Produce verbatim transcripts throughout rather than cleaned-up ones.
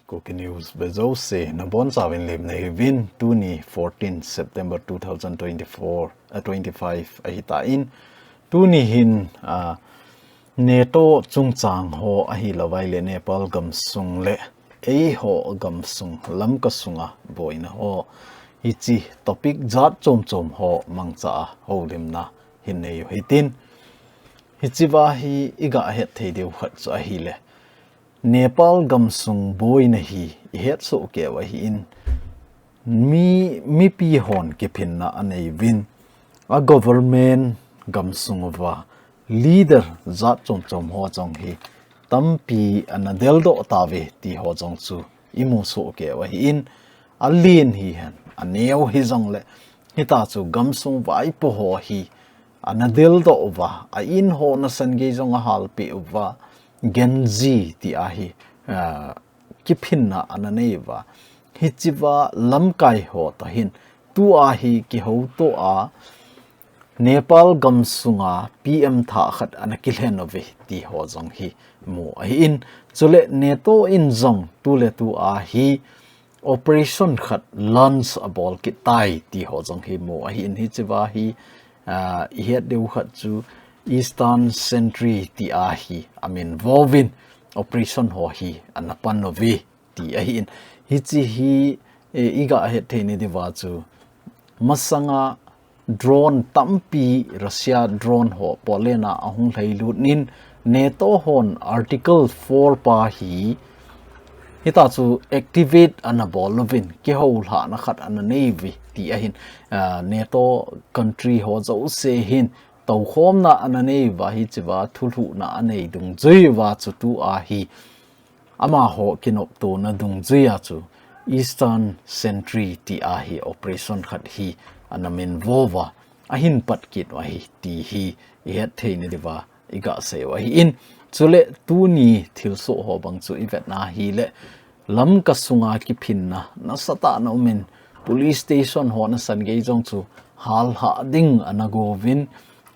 Kuki News vejouse nabonchauvin lemna hiuvin. Tuni fourteen September two thousand twenty-four, uh, twenty-five ahitan, tuni hin, uh, NATO chungchang ho ahilouvai le Nepal gamsung le eiho gamsung Lamka sunga boina ho, hiche topic jat chom chom ho mangcha a houlimna hin neiu hitin. Hichea hi iga het thei diu khat chu ahile, Nepal gamsung boina hi ihet soh keu ahin, mi, mipi hon kiphinna aneiuvin, a government gamsung uva leader jat chom chom ho jong hi tampi ana deldoh tauve ti ho jong chu imu soh keu ahin, alen hihen, aneo hijongle, hitachu gamsung vaipo ho hi ana deldoh uva, a in ho nasan gei jong ahalpeh uva, Gen Z tia hi, ah, kiphinna ana neiuva, hichea lamkai ho toh hin tua hi kihouto a, Nepal gamsunga P M thah khat ana kilhen uve ti ho jong hi mu ahin. Chule NATO in jong tuletua hi operation khat launch abol kit tai ti ho jong hi mu ahin. Hichea hi, ah, ihet diu khat chu Eastern Sentry tia hi amin vouvin operation ho hi ana pan uve ti ahin. Hiche hi, eh, iga het thei nadiuva chu, masanga drone tampi, Russia drone ho Poland a ahung lhailut in, NATO hon Article four pa hi hitachu activate ana bol uvin, kihoulhahna khat ana neiuve ti ahin, ah, NATO country ho jouse hin toukhomna ana neiuva, hichea thulhuhna anei dungjuiuva chu tua hi amaho kinoptona dungjuia chu Eastern Sentry tia hi operation khat hi ana min vouva, ahin pat kit u ahi ti hi ihet thei nadiuva iga seiu ahin. Chule tuni thilsoh ho bang chu ivetna hile, Lamka sunga kiphinna nasatah ana umin, police station ho nasan gei jong chu hallhah ding ana gouvin,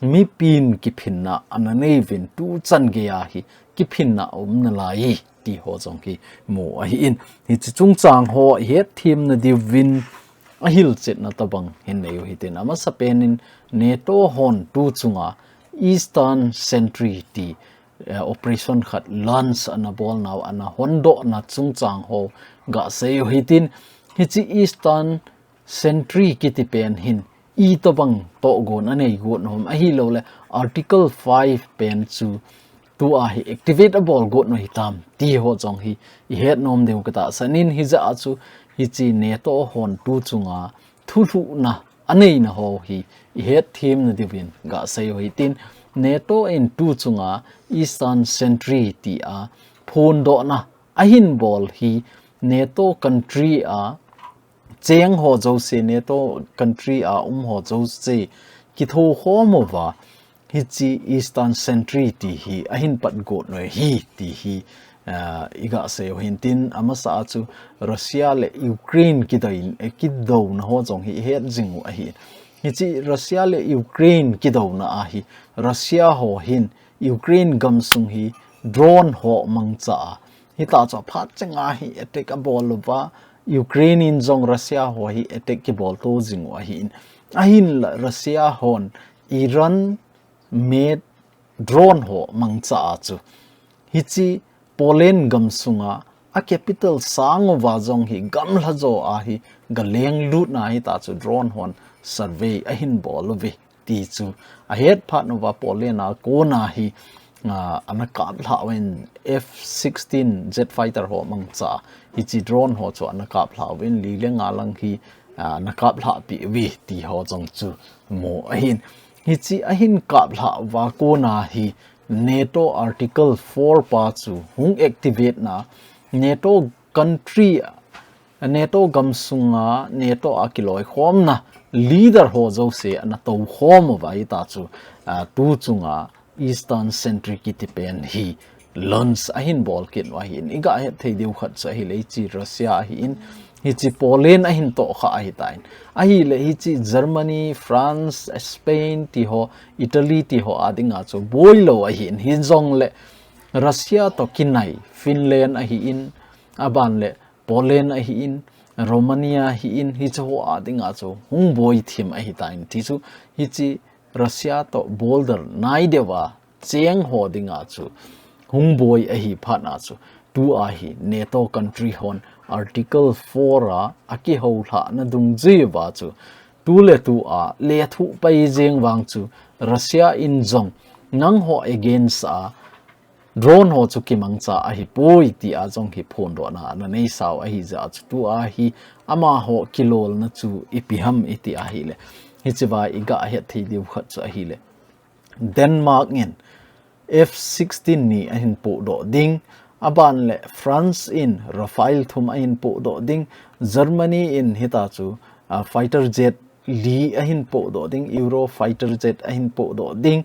mipin kiphinna ana neiuvin, tuchan geia hi kiphinna aum nalai ti ho jong hi mu ahin. Hiche chungchang ho ihet them nadiuvin ahilchetna tobang hin neiu hitin, amasapen in NATO hon tu chunga Eastern Sentry ti, eh, operation khat launch ana bolnau, ana hondohna chungchang ho ga seiu hitin, hiche Eastern Sentry kiti pen hin itobang tohgon anei got nom, ahilouleh Article five pen chu tua hi activate abol got nom hitam ti ho jong hi ihet nom diu katahsan in, hijeh a chu hiche NATO hon tu chunga thulhuhna aneina ho hi ihet them nadiuvin ga seiu hitin, NATO in tu chunga Eastern Sentry tia phondohna ahin bol hi NATO country a cheng ho jouse, NATO country a um ho jouse kithokhom uva, hiche Eastern Sentry ti hi ahin pat got nom ahi ti hi, ah, iga seiu hitin, amasa a chu Russia le Ukraine kidou, eh, kidouna ho jong hi ihet jing u ahi. Hiche Russia le Ukraine kidouna a hi Russia ho hin Ukraine gamsung hi drone ho mangcha a, hitachu aphat chenga hi attack abol uva, Ukraine in jong Russia ho hi attack kibol to jing u ahin. Ahinla Russia hon Iran made drone ho mangcha a chu, hiche Poland gamsunga a capital sang uva jong hi gamlha jo a hi ga lenglutna hitachu drone hon survey ahin bol uve ti chu ahet phat uva, Poland a kona hi, ah, ana kaplhah uvin, F sixteen jet fighter ho mangcha hiche drone ho chu ana kaplhah uvin, li le nga lang hi, ah, ana kaplhah peh uve ti ho jong chu mu ahin. Hiche ahin kaplhah uva kona hi NATO Article four pa chu hung activate na, NATO country, NATO gamsunga NATO a kiloikhomna leader ho jouse ana toukhom uva, hitachu, ah, tu chunga Eastern Sentry kiti pen hi launch ahin bol kit u ahin. Iga het thei diu khat chu ahile, hiche Russia ahin, hiche Poland ahin tohkhah ahitan, ahile hiche Germany, France, Spain ti ho, Italy ti ho a dinga chu boilou ahin, hijongle Russia toh kinai Finland ahin, aban le Poland ahin, Romania ahin, hiche ho a dinga chu hung boi thim ahitan, tichu hiche Russia to border nai deuva cheng ho dinga chu hung boi ahi phat a chu, tua hi NATO country hon Article four a, akihou lhahna dungjuiya chu, tu le tu a lethuh pai jeng vang chu, Russia in jong nangho against a drone ho chu kimangcha ahipoi tia jong hi phondohna ana neisau ahi jeh a chu, tua hi amaho kilolna chu ipi ham iti ahile, hichea iga het thei diu khat chu ahile, Denmark in F sixteen ni ahin pohdoh ding, aban le France in Rafale thum ahin pohdoh ding, Germany in hita chu, a, fighter jet li ahin pohdoh ding, Euro fighter jet ahin pohdoh ding,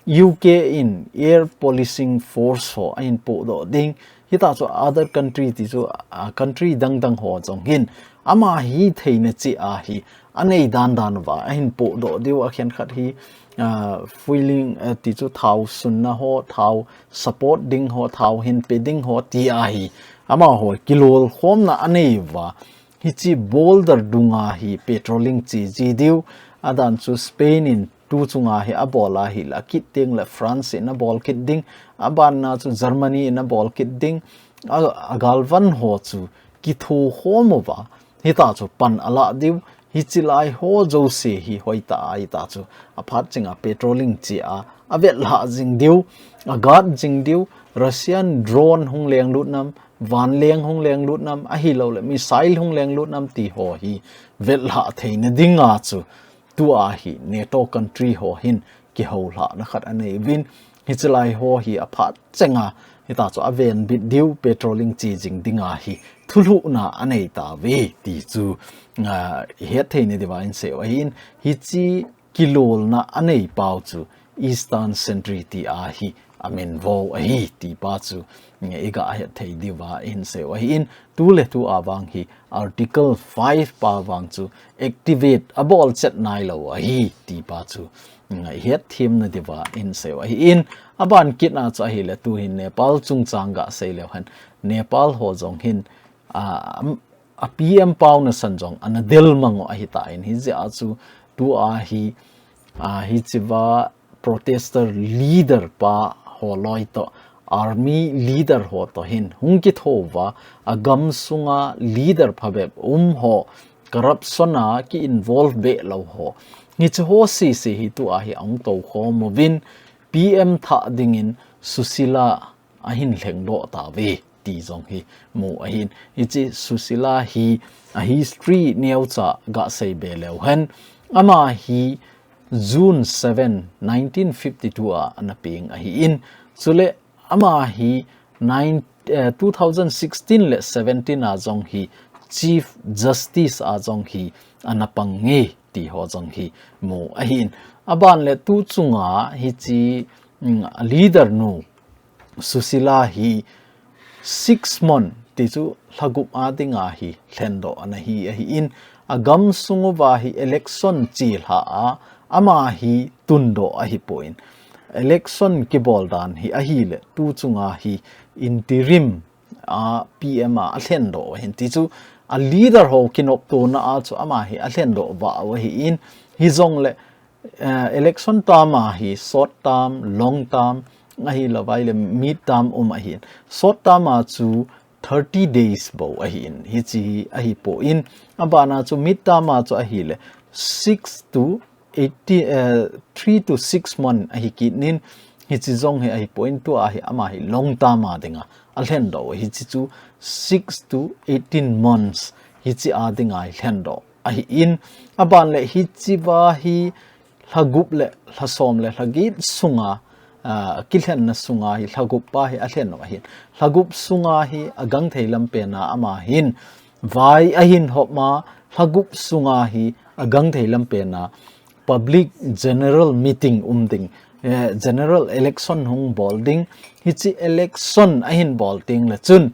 U K in air policing force ho ahin pohdoh ding, hita chu other country tichu, a, country dang dang ho jong hin ama hitheina cheh a hi anei dan dan uva ahin pohdoh diu, akhenkhat hi, a, fueling, a, tichu thao sunna ho, thao support ding ho, thao hinpe ding ho tia hi amaho kilolkhomna anei uva, hiche border dunga hi patrolling che ji diu, adan chu Spain in tu chunga hi abol ahile, akit teng le France in abol kit ding, aban a chu Germany in abol kit ding, a, agalvan ho chu kithokhom uva, hita chu pan alah diu, hiche lai ho jouse hi hoitah a hita chu aphat chenga patrolling che a, avetlhah jing diu, aguard jing diu, Russian drone hung lenglut nam, vanleng hung lenglut nam, ahilou le missile hung lenglut nam ti ho hi vetlhah theina dinga chu, tua hi NATO country ho hin kihoulhahna khat anei uvin, hiche lai ho hi aphat chenga hita chu avenbit diu, patrolling che jing dinga hi thulhuhna anei tauve ti chu, a, ihet theina diuva inseiu ahin, hiche kilolna anei pau chu Eastern Sentry tia hi amin vo ahi ti pa chu, mm, iga het thei diuva inseiu ahin, tu le tu a vang hi Article five pa vang chu activate abol chet nailou ahi ti pa chu, mm, ihet themna diuva inseiu ahin, aban kit a chu ahile, tu hin Nepal chungchang gasei leu hen, Nepal ho jong hin, a, am, a P M pau nasan jong ana del mang u ahitan, hijeh a chu tua hi, a, hichea protester leader pa ho loi to, army leader ho to hin hung kithouva, agam sunga leader phabep um ho, corruption a ki involve behlou ho, hiche ho sese hi tua hi ahung toukhom uvin, P M thah dingin Sushila ahin lhengdoh tauve ti jong hi mu ahin. Hiche Sushila hi a history neocha gasei be leu hen, ama hi June seven, nineteen fifty-two a ana peng ahin. Chule ama hi nine, eh, two thousand sixteen le seventeen a jong hi Chief Justice a jong hi ana pang nge ti ho jong hi mu ahin. Aban le tu chunga hiche, mm, leader nu Sushila hi six month, tichu lha gup a dinga hi lhendoh ana hi ahin, agam sung uva hi election chelha a, ama hi tundoh ahipon, election kibol dan hi ahile, tu chunga hi interim a P M a alhendoh u ahin, tichu a leader ho kinoptona a chu ama hi alhendoh vah u ahin, hijongle, eh, election term a hi short term, long term, ahilouvai le mid term um ahin. Short term a chu thirty days bou ahin, hiche hi ahipon, abana chu mid term a chu ahile six to eighteen, eh, three to six month ahi kit in, hiche jong hi ahipon, tua hi ama hi long term a dinga alhendoh u, hiche chu six to eighteen months hiche a dinga hi lhendoh ahin, aban le hichea hi lha gup le lha som le lha get sunga, ah, kilhenna sunga hi lha gup pa hi alhen u ahin. Lha gup sunga hi agangthei lampen a ama hin vai ahin hop a, lha gup sunga hi agangthei lampen a public general meeting um ding, eh, general election hung bol ding, hiche election ahin bol teng le chun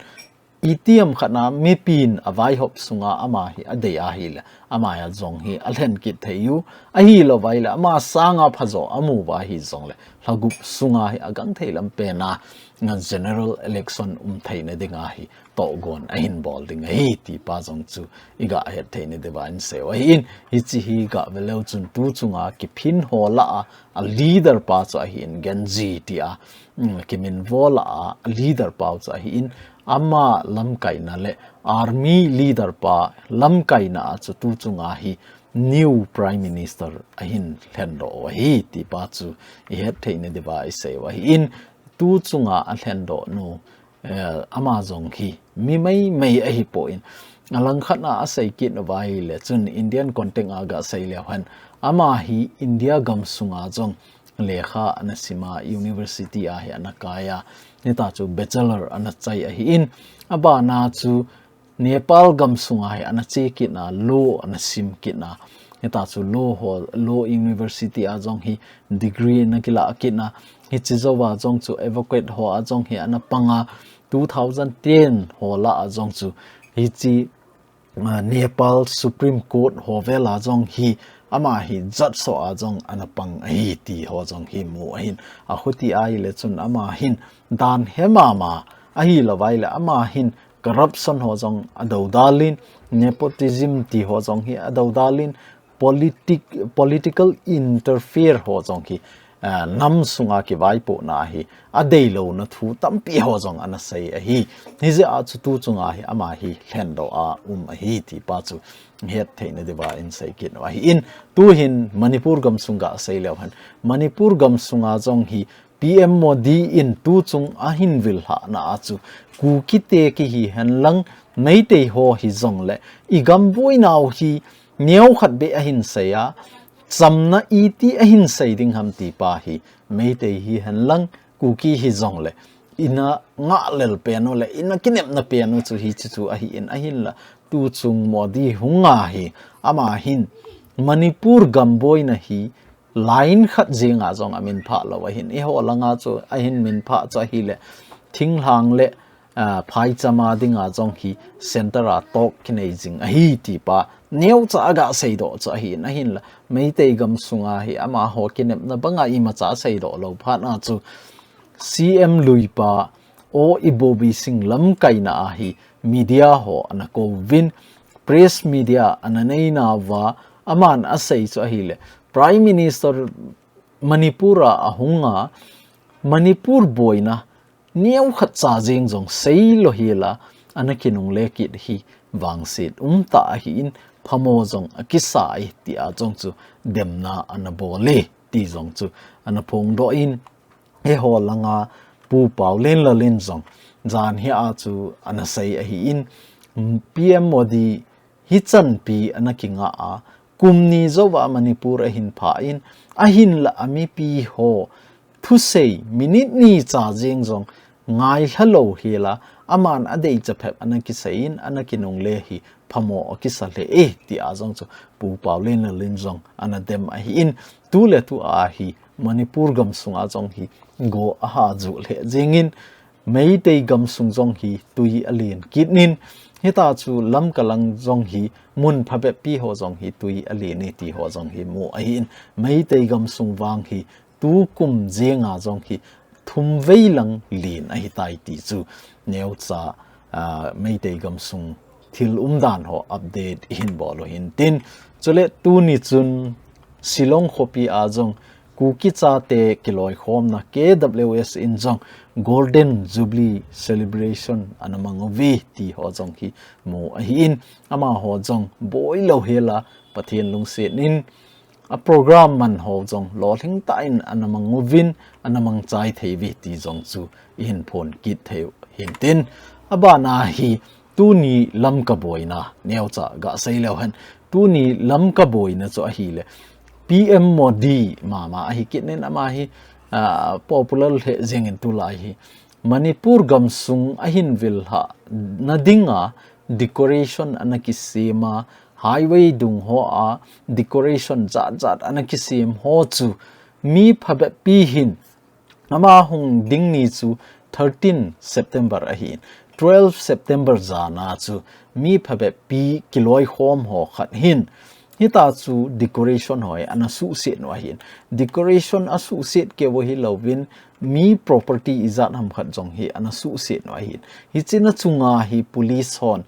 itiham khat na mipin avaihop sunga ama hi adei ahile, ama hi jong hi alhen kit thei u, ahilou vaile ama sanga phajo amu uva hijongle, lhagup sunga hi agang thei lam pena, nga general election um theina dinga hi tohgon ahin bol ding ahi, tipa jong chu iga het theina diuva insei u ahin, hiche hi gah veleu chun tu chunga kiphin ho lah a, a leader pa chu ahin, Gen Z tia, um, kiminvo lah a, a leader pa chu ahin, ama lamkaina le army leader pa lamkaina a chu tu chunga hi new prime minister ahin lhendoh u ahi, tipa chu ihet theina diuva isei u ahin, tu chunga alhendoh nu, eh, ama jong hi mi maimai ahipon, alangkhat na asei kit uva ahile chun Indian context a gasei leu hen, ama hi India gamsunga jong lekha ana sima, university a hi ana kaiya, hitia chu bachelor ana chai ahin, abana chu Nepal gamsunga hi ana che kitna, law ana sim kitna, hitia chu law ho, law university a jong hi degree ana kilah kitna, hiche jouva jong chu advocate ho a jong hi ana panga, two thousand ten ho lah a jong chu hiche, ah, Nepal Supreme Court ho vela jong hi ama hi judge ho a jong ana pang ahi ti ho jong hi mu ahin, akhuti ahile chun ama hin dan he mama ahilou vaile ama hin corruption ho jong adoudal in, nepotism ti ho jong hi adoudal in, politic-, political interfere ho jong hi, ah, nam sunga kivaipohna hi adeilouna thu tampi ho jong ana sei ahi. Hijeh a chu tu chunga hi ama hi lhendoh a um ahi, tipa chu het theina diuva insei kit u ahin, tuhin Manipur gamsung gasei leu hen, Manipur gamsunga jong hi P M Modi in tu chung ahin vil lhahna a chu, Kuki te kihi henlang, Meitei ho hijongle, igam boinau hi neokhat beh ahin seiya, chamna iti ahin sei ding ham tipa hi, Meitei hi henlang, Kuki hijongle, ina ngahlel pen u le, ina kinepna pen u chu hiche chu ahin, ahinla, tu chung Modi hunga hi, ama hin, Manipur gam boina hi, line khat jenga jong amin phah lou ahin, eiho langa chu ahin min phah chu ahile, thinglhang le, ah, phaicham a dinga jong hi center a talk kinei jing ahi tipa neocha agasei doh chu ahin, ahinla, Meitei gamsunga hi amaho kinepna banga imacha asei doh lou phat a chu C M luipa O Ibobi Singh lamkaina a hi media ho ana kouvin, press media ana neinauva, aman asei chu ahile, Prime Minister Manipur a ahunga, Manipur boina neokhat cha jeng jong seilou hela, ana kinungle kit hi vangset umtah ahin, phamo jong akisai tia jong chu demna ana bol e ti jong chu ana phongdoh in, eiho langa Pu Paolenlal in jong jan hi a chu ana sei ahin, P M Modi hichanpi ana kinga a, kum ni jouva Manipur ahin pha in, ahinla amipi ho thusei minute ni cha jeng jong ngailha lou hela, aman adei chaphep ana kisei in, ana kinungle hi phamo akisa lheh e tia jong chu Pu Paolenlal in jong ana dem ahin, tuletu a hi Manipur gamsunga jong hi go aha ju lheh jengin, Meitei gamsung jong hi tui alen kit in, hitia chu Lamka lang jong hi mun phabep pi ho jong hi tui alen e ti ho jong hi mu ahin, Meitei gamsung vang hi tukum jenga jong hi thum vei lang len ahitai ti chu neocha, ah, Meitei gamsung thil umdan ho update ihin bol u hintin. Chule tuni chun Shillong khopi a jong Kuki chate kiloikhomna K W S in jong Golden Jubilee Celebration ana mang uve ti ho jong hi mu ahin, amaho jong boilou hela Pathen lungset in a program man ho jong lolhing tah in ana mang uvin, ana mangchai thei uve ti jong chu ihin phon kit thei u hintin. Abana hi tuni Lamka boina neocha gasei leu hen, tuni Lamka boina chu ahile P M Modi mama ahi kit in, ama hi, ah, popular lheh jengin tulai hi Manipur gamsung ahin vil lhahna dinga decoration ana kisem a, highway dung ho a decoration jat jat ana kisem ho chu mi phabep pi hin, ama hung ding ni chu thirteen September ahin, twelve September jana chu mi phabep pi kiloikhom ho khat hin hita chu decoration ho hi ana suhset u ahin. Decoration asuhset keu hi louvin mi property ijat ham khat jong hi ana suhset u ahin. Hichina chunga hi police hon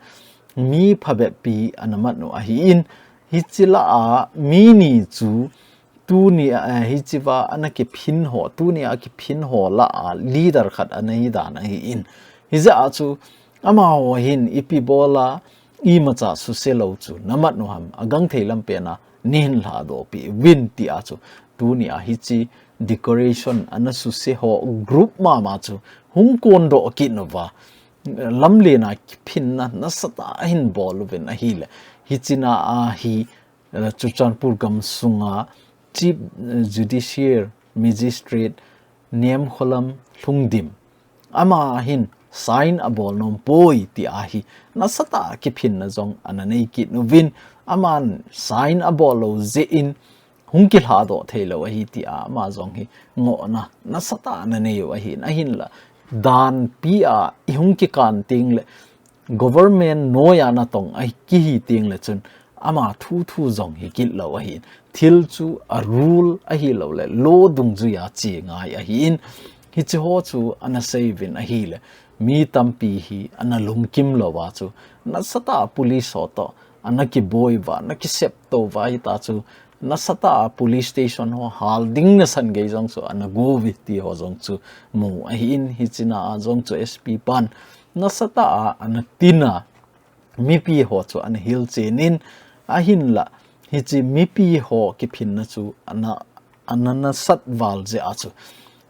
mi phabep pi ana mat u ahin. Hichi lah a mi ni chu tuni a, eh, hichiva ana kiphin ho, tuni a kiphin ho lah a leader khat ana hi dan ahin. Hijeh a chu amaho hin ipi bol a imacha suse lou chu na mat u ham, agangthei lampen a nei hin lhadoh peh uvin ti a chu tuni a hichi decoration ana suse ho group mama chu hung kondoh kit uva, lamlen a kiphinna nasatah a hin bol uvin ahile. Hichina a hi, eh, Churachandpur gamsunga Chief, eh, Judicial Magistrate Niamkholam Lhungdim, ama hin sign abol nom poi ti a hi nasatah a kiphinna jong ana nei kit uvin, aman sign abol lou jeh in hung kilhadoh thei lou ahi ti a ama jong hi ngohna nasatah a ana nei u ahin, ahinla danpi a i hung kikan teng le government noi a natong a kihi teng le chun ama thu thu jong hi kit lou ahin. Thil chu a rule ahilou le law dungjui a che ngai ahin. Hichi ho chu ana sei uvin ahile mi tampi hi ana lungkim lou a chu nasatah a police ho toh ana kiboi uva, ana kisep to uva, hita chu nasatah a police station ho hal ding nasan gei jong chu ana go uve ti ho jong chu mu ahin. Hichina a jong chu S P pan nasatah a ana tin a, mipi ho chu ana hilchen in, ahinla hichi mipi ho kiphinna chu ana, ana nasat val jeh a chu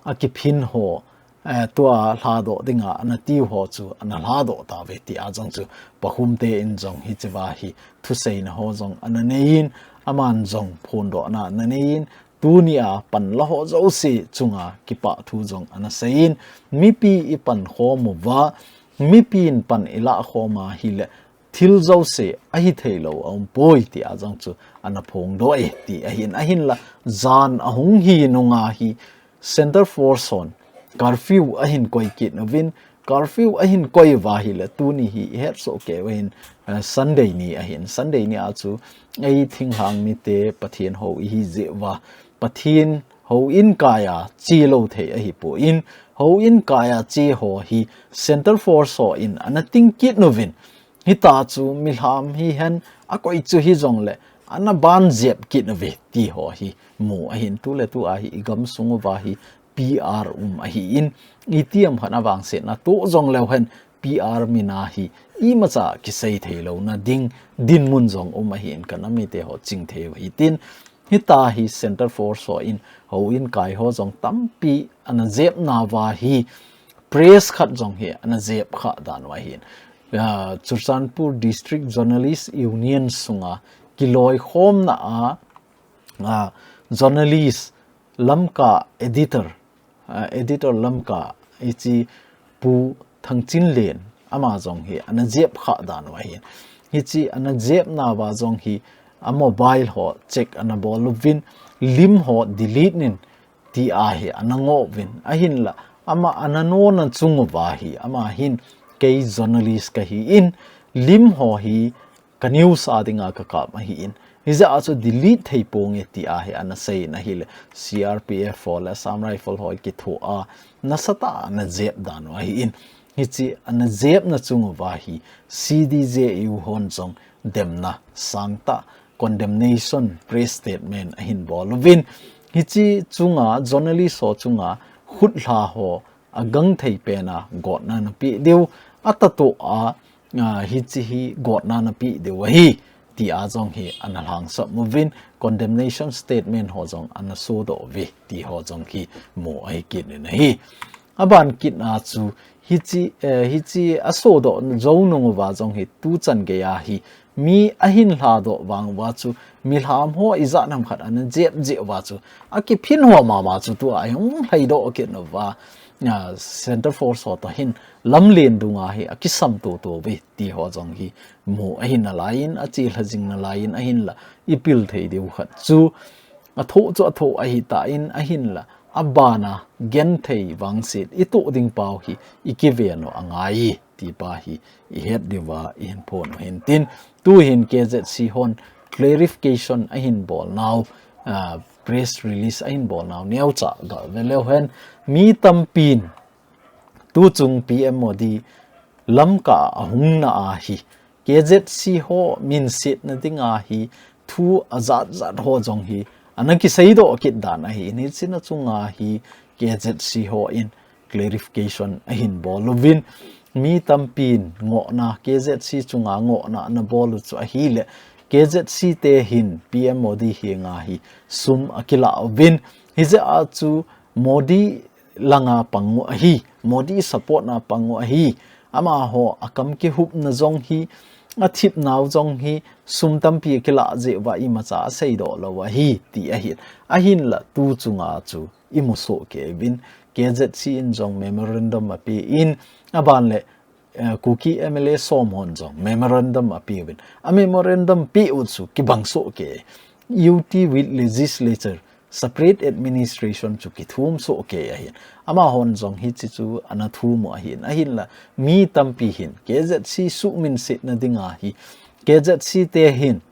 akiphin ho, eh, tua lhadoh dinga ana tiu ho chu ana lhadoh tauve ti a jong chu Pakhum te in jong hichiva hi thuseina ho jong ana nei in, aman jong phondohna ana nei in, tuni a panla ho jouse chunga kipah thu jong ana sei in, mipi i pankhom uva, mipi in pan i lahkhom a hile thil jouse ahi thei lou a um poi ti a jong chu ana phongdoh e ti ahin, ahinla jan ahung hi nunga hi Centre Force hon curfew ahin koi kit uvin, curfew ahin koi uva hile tuni hi i het soh kei uvin, eh, Sunday ni ahin, Sunday ni a chu ei thinglhang mite Pathen hou i hi jeh uva, Pathen houin kai a che lou thei ahi pon, houin kai a che ho hi Centre Force ho in ana ting kit uvin, hita chu milham hihen akoi chu hijongle ana ban jep kit uve ti ho hi mu ahin. Tu le tu a hi i gamsung uva hi P R um ahin, itiham khat a vangsetna toh jong leu hen P R min a hi imacha kisei thei louna ding dinmun jong um ahin, ka nam mite ho ching thei u hitin. Hita hi Centre Force ho in houin kai ho jong tampi ana jep nauva hi press khat jong hi ana jep kha dan u ahin. Ah, Churachandpur District Journalist Union sunga kiloikhomna a, ah, journalist Lamka editor, ah, editor Lamka hichi Pu Thangchinlen ama jong hi ana jep kha dan u ahin. Hichi ana jep nauva jong hi a mobile ho check ana bol uvin, lim ho delete nin ti a hi ana ngoh uvin. Ahinla ama ana nona chung uva hi, ama hin kei journalist kahi in, lim ho hi ka news a dinga ka kap ahin, hijeh a chu delete thei ponge ti a hi ana sei in ahile, C R P F ho le Assam Rifle ho kithoa nasatah a ana jep dan u ahin. Hichi ana jepna chung uva hi C D J U hon jong demna sangtah condemnation press statement ahin bol uvin. Hichi chunga journalist ho chunga khutlha ho agangthei pen a gotna napeh diu, atatoh a, ah, hichi hi gotna napeh diu ahi ti a jong hi ana lhangsap uvin, condemnation statement ho jong ana sodoh uve ti ho jong hi mu ahi kit in ahi. Aban kit a chu hichi, eh, hichi asodoh jou nung uva jong hi tuchan gei a hi mi ahin lhadoh vang uva chu milham ho ijat ham khat ana jep jeh uva chu akiphin ho mama chu tua ahung lhaidoh kit uva, ah, Centre Force ho toh hin lamlen dunga hi akisam toto uve ti ho jong hi mu ahi nalai in, achelha jing nalai in, ahinla i pil thei diu khat chu athoh chu athoh ahitan, ahinla abana genthei vangset i toh ding pau hi i kiven u angai ti pa hi i het diuva i hin phon u hin tin, tu hin K Z C hon clarification a hin bol nau, ah, press release a hin bol nau neo cha ga ve leu hen, mi tampin tu chung P M Modi Lamka a hung na a hi K Z C ho min sit na ding a hi thu a zat zat ho jong hi ana kisei doh kit dan a hi in, hi china chunga hi K Z C ho in clarification a hin bol uvin, mi tampin ngohna K Z C chunga ngohna ana bol u chu a hi le K Z C te hin P M Modi hi nga hi sum a kila uvin, hi je a chu Modi langa pang u a hi, Modi support na pang u a hi, ama ho a kam kihupna jong hi, a thipnau jong hi, sum tampi a kila jeh uva imacha a sei doh lou a hi, ti a hi. A hin la tu chunga chu i mu soh kei uvin, K Z C in jong memorandum a pe in, a ban le, eh, Kuki M L A som hon jong memorandum a pe uvin. A memorandum pe u chu kibang soh kei. U T with legislature, separate administration chu kithum soh kei a hin. Ama hon jong hi chi chu ana thum u a hin. A hin la mi tampi hin K Z C suh min sit na ding a hi. K Z C te hin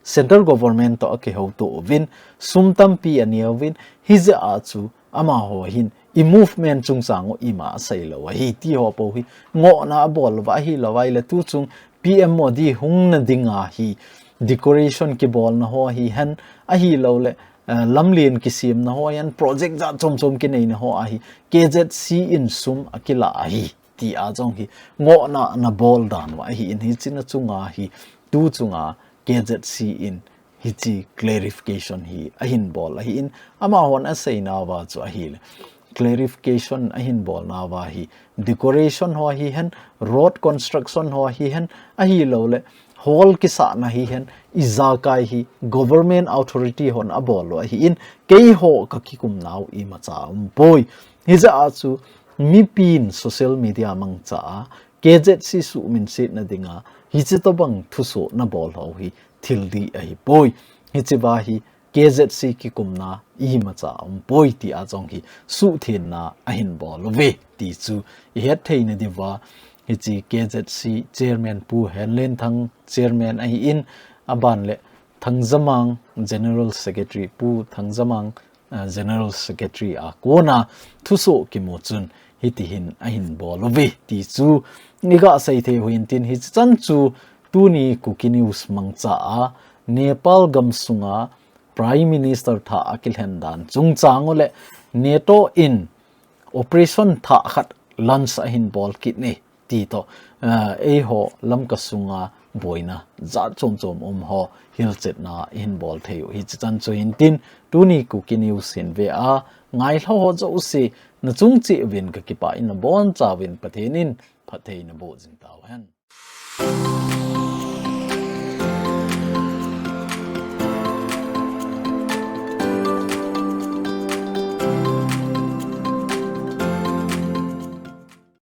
central government to a kihou to uvin, sum tampi a neo uvin, hi je a chu ama ho hin i movement chungchang u ima a sei lou a hi ti ho po hi ngohna a bol uva a hi lou vai le tu chung P M Modi hung na ding a hi decoration kibol na ho hi hen a hi lou le, eh, lamlen kisim na ho hen project jat chom chom kinei na ho a hi K Z C in sum a kila a hi ti a jong hi ngohna na bol dan uva a hi in hi china chunga hi tu chunga K Z C in hi chi clarification hi a hin bol a hi in ama hon a sei na uva chu a hi le clarification a hin bol na uva hi decoration ho hi hen road construction ho hi hen a hi lou le hall kisa na hi hen i jakai hi government authority hon a bol u a hi in kei ho ka kikum nau imacha um poi hi ja a chu mipin social media mangcha a K Z C suh min sit na ding a hi chi to bang thusoh na bol ho hi thil di a hi poi hi chi va hi K Z C kikum na imacha um poi ti a jong hi suh thin na a hin bol uve ti chu i het thei na diuva hi chi K Z C chairman Pu Henlenthang chairman a hi in a ban le Thangjamang general secretary Pu Thangjamang, ah, general secretary a kona thusoh kimu chun hi ti hin a hin bol uve ti chu i ga sei thei u hin tin hi chan chu tuni Kuki News mangcha a Nepal gam sunga Prime Minister thah a kilhen dan chungchang u le NATO in operation thah khat launch a hin bol kit ni ti to, eh, ei ho Lamka sunga boina jat chom chom um ho hilchetna i hin bol thei u hi chi chan chu hin tin tuni Kuki News hin ve a ngai lha ho jouse na chung cheh uvin ka kipah in a bon chauvin Pathen in phatthei na boh jing tau hen.